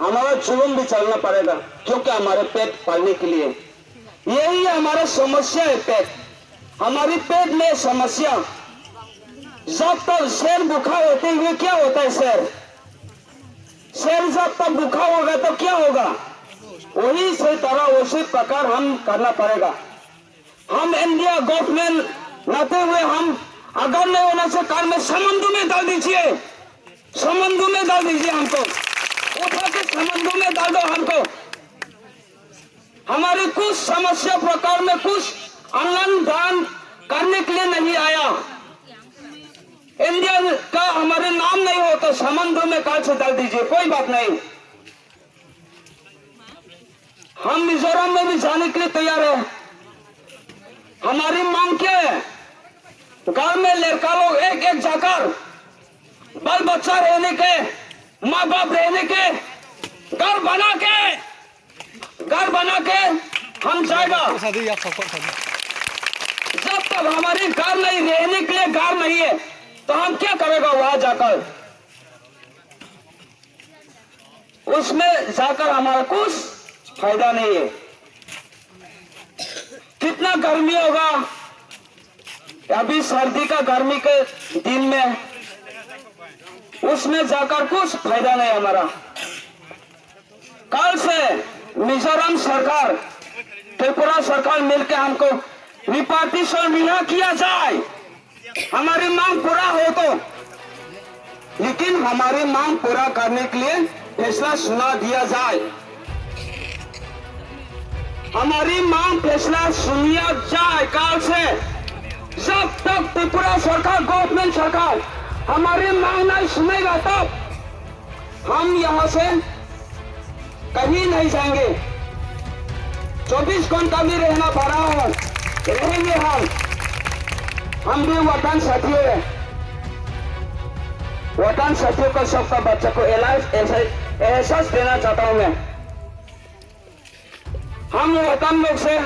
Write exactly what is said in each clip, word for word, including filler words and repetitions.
हमारा जुल्म भी झेलना पड़ेगा, क्योंकि हमारे पेट पालने के लिए। यही हमारा समस्या है, पेट। हमारी पेट में समस्या। जब तक शेर भूखा होते हुए क्या होता है, शेर? शेर जब तक भूखा होगा तो क्या होगा? वही से तरह, उसी प्रकार हम करना पड़ेगा। हम इंडिया गवर्नमेंट लाते हुए हम अगर नहीं होना से कार में समुद्र में डाल दीजिए, समुद्र में डाल दीजिए हमको, उठा के समुद्र में डाल दो हमको। हमारी कुछ समस्या प्रकार में कुछ अनुदान करने के लिए नहीं आया। इंडिया का हमारे नाम नहीं हो तो समुद्र में कार से डाल दीजिए, कोई बात नहीं। हम मिजोरम में भी जाने के लिए तैयार है। हमारी मांग क्या है? घर में लड़का लोग एक एक जाकर बाल बच्चा रहने के, माँ बाप रहने के घर बना के, घर बना के हम जाएगा। जब तक हमारी घर नहीं, रहने के लिए घर नहीं है, तो हम क्या करेगा वहां जाकर? उसमें जाकर हमारा कुछ फायदा नहीं है। कितना गर्मी होगा अभी सर्दी का, गर्मी के दिन में, उसमें जाकर कुछ फायदा नहीं हमारा। कल से मिजोरम सरकार, त्रिपुरा सरकार मिलकर हमको रिपार्टीशन रिहा किया जाए। हमारी मांग पूरा हो तो, लेकिन हमारी मांग पूरा करने के लिए फैसला सुना दिया जाए। हमारी मांग फैसला सुनिया जाए। काल से जब तक त्रिपुरा सरकार, गवर्नमेंट सरकार हमारी मांग नहीं सुनेगा, तब हम यहाँ से कहीं नहीं जाएंगे। चौबीस घंटा भी रहना पड़ा हो, रहेंगे हम। हम भी वतन साथियों हैं। वतन साथियों का, सबका बच्चा को एहसास, एहसास देना चाहता हूँ मैं। हम वतन लोग से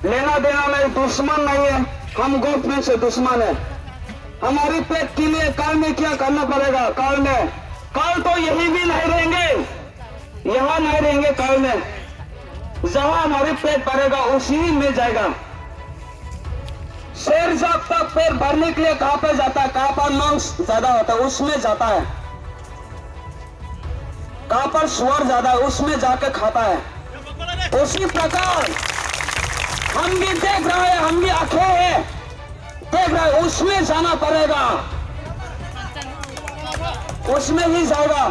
लेना देना नहीं, दुश्मन नहीं है, हम गवर्नमेंट से दुश्मन है। हमारी पेट के लिए काल में क्या करना पड़ेगा? काल में, काल तो यही भी नहीं रहेंगे, यहाँ नहीं रहेंगे काल में। जहाँ हमारी पेट भरेगा, उसी में जाएगा। शेर जब तक पेट भरने के लिए कहाँ पे जाता है? कहाँ पर मांस ज्यादा होता है, उसमें जाता है। कहाँ पर सुअर ज्यादा है, उसमें जाके खाता है। उसी प्रकार हम भी देख रहा है, हम भी आंखें हैं, देख रहा है, उसमें जाना पड़ेगा, उसमें ही जाएगा।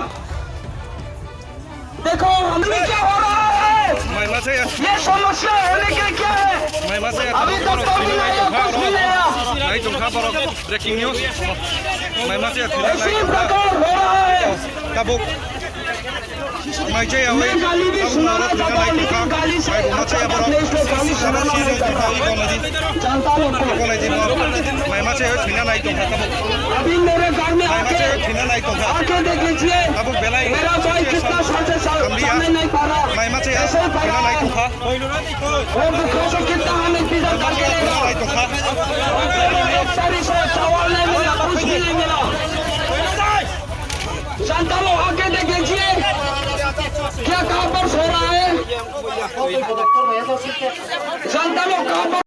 देखो, हमें क्या हो रहा है, ये समस्या होने के क्या है? अभी तक तो नहीं आया, कुछ भी नहीं आया। Breaking news. Mai ma chaya thwina nai tongkha. Tabuk. Mai chaya wi. Tabuk norok thwina nai tongkha. Mai rwma chaya borok. Tabuk si jai tongkha, wi gomadi. Gomadi bo. Mai ma chaya thwina nai tongkha tabuk. Mai ma chaya thwina nai tongkha. Tabuk belai. Hamliya. Mai ma chaya thwina nai tongkha. वो भूखों से कितना हम इंतजार करके रहेगा? एक तारीख से चावल नहीं मिला, कुछ भी नहीं मिला। जनता लोग आके देख लीजिए, क्या कहाँ पर सो रहा है? जनता लोग कहाँ पर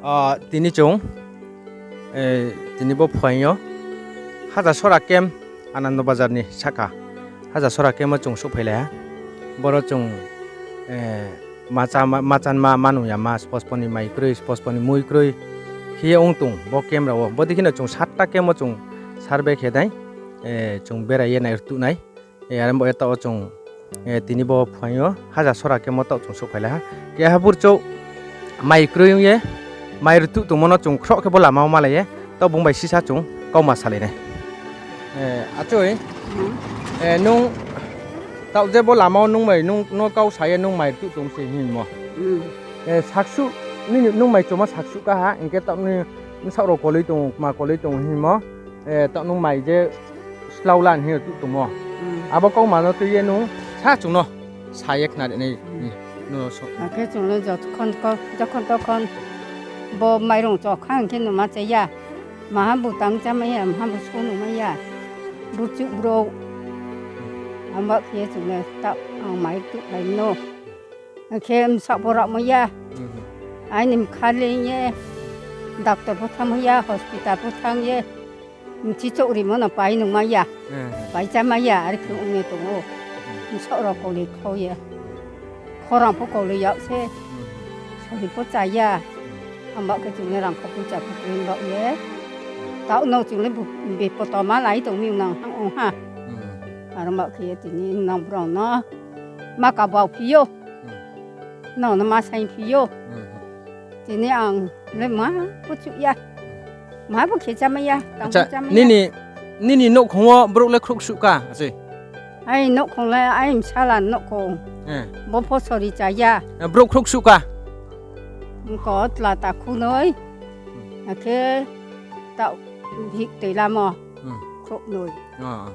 Ah, tini chwng, eh, tini bo phuaio Haja Sora camp, Anando Bazar ni saka. Haja Sora camp o chwng suk phailaiha. Boro chwng, eh, macha ma-, machan ma manu ya ma, sposponi mai kwrwi, sposponi mui kwrwi. Khiye wng tung bo camp rao. Bodi kheno chwng satta camp o chwng survey khe dai. Eh, chwng berai ye nai rwtuk nai. Eh, are bo eta o chwng, eh, tini bo phuaio Haja Sora camp o ta o chwng suk phailaiha. Keha burchou mai kwrwi wng ye, mai rwtuk tongmano chwng khorok khe bo lama o malai ye. Tok bung bai sisa chwng kauma salai nai. Eh, achoi. Hmm. Eh, nung tok je bo lama o nung mai nung no kau saye nung mai rwtuk tong se hinmo. Hmm. Eh, saksu nini nung mai choma saksu kaha, hingke tok ni bwsak rok koloi tong, ma koloi tong hinmo. Eh, tok nung mai je slaulan hin rwtuk tongmo. Hmm. Abo kauma no twi ye nung sa chwng no. Saye khna rinai, hmm, no so. Hakhe chwngno jokhon ko-, jokhon tokhon bo mairung chokha hwnkhe no ma chaya. Maha butang chamaya, maha busu no maya. Buchuk bro. Amba khe chwngno ta ang mai tu lai no. Hakhe msa borak maya. Hmm. Aini mkhali ye. Doctor bo thamaya, hospital bo thang ye. Mchi chok rimo no pai nung maya. Eh. Pai cha maya, ari khe ong ye tongo. Hmm. Msok rok koli khao ye. Khorang pho koli yak se. Hmm. Sori pho cha ya. Hmm. Ambak khe chwng le rang kho pui cha pho pui bak ye. Tao no chwng le bu-, bipot o ma lai tong mi nang hang ong ha. Hmm. Aro ma khe ye tini nang brong no ma ka bau phi yo. Hmm. No no ma sai phi yo. Hmm. Tini ang le ma pho chu ya. Ma bo khe cha maya, tang Acha, bo cha maya. Nini, nini nouhkhongo borok le khorok suh ka, achoi? Ai nouhkhong le ai msala nouhkhong. Eh. Bo pho sori cha ya. Eh, borok khorok suh ka? Ko tla ta khunoi. Hmm. Akhe ta hik twi lamo. Hmm. Khorok noi. Ah, ah.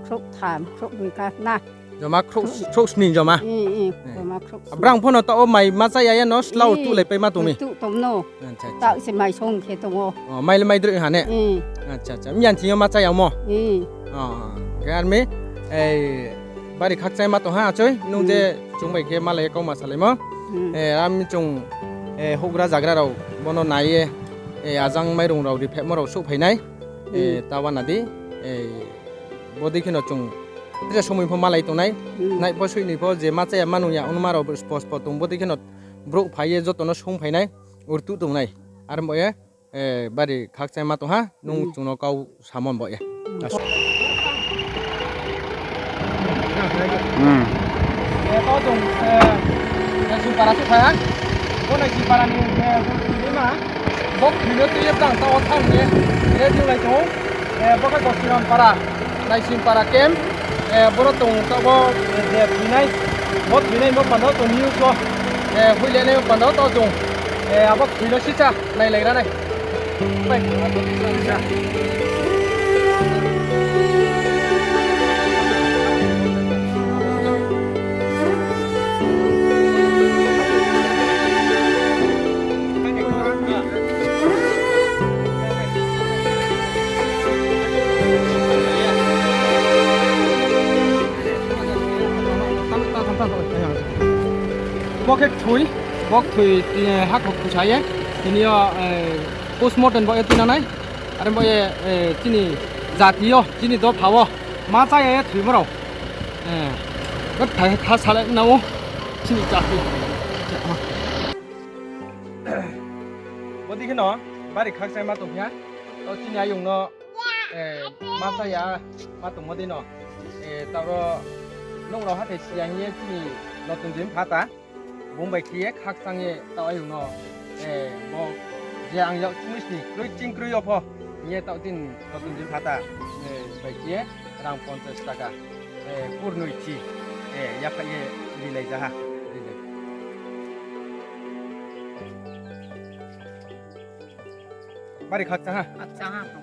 Khorok tham, khorok noi ka na. Joma khorok, khorok sni joma. Eh, eh, eh, joma khorok sni. Abrang phono ta o mai ma cha ya ya no slau tu lai pai ma tong mi. Tu tong no. Acha, acha. Ta se mai song khe tongo. Oh, mai le mai droi ha ne? Eh. Acha, acha. Miyan thing yo ma cha ya mo? Eh. Oh, oh. Khe armi, ei, bari khak chai ma tong ha, achoi? Nung je, hmm, chung bai khe ma lai kau ma salai mo? Hmm. Eh, armi chung, eh, hugra jagra rao, bono nai ye, eh, ajang mairung rao ri phek mo rao suh phai nai. Eh, hmm, ta wana di, eh, bodi kheno chung, je somoi pho ma lai tong nai, hmm, nai pho sui ni pho je ma cha ya ma nung ya, ono ma rao spo spo tong, bodi kheno borok phai ye joto no sung phai nai. Urtu tongnai. Armo ye, eh, bari khakchangma tongha, nung, hmm, chwngno kau samon bo ye. Hmm. Eh, to chwng, eh, eh, Naisingpara se phaiha. Bo Naisingpara ni, eh, bo thwima. Bo thwino twi ye tang ta o thang ye. Eh, jing lai tongo. Eh, bo khe Gosiram para. Naisingpara camp, eh, borok tong tabok, eh, je thwinai, bo thwinai bo pando tong news o, eh, huile nai pando to chwng, eh, abo thwino sisa nai lai ranai. Bai, abo sisa. Bo khe thwi, bo thwi, eh, hak hok thwi saye. Tini yo, eh, postmortem bo e tinanai. Are bo e, eh, chini jati yo, chini dopha o. Ma cha ya thwi borok. Eh, bo thai tha sale na o. Chini jati. Bodi kheno bari khakchai ma tongkha. To chini ayung no, eh, ma cha ya ma tongmo dino. Eh, taro nung rok hathai siya hiye chini notun din phata. Bung bai khiye khakchang ye ta ayung no. Eh, bo je ang yak chumi sini kroi ching kroi opho. Hiye ta din notun din phata. Eh, bai khiye rang ponchas taka. Eh, kurnoi chi. Eh, yaphai ye rilai jaha. Rilai. Bari khakchang ha? Khakchang ha.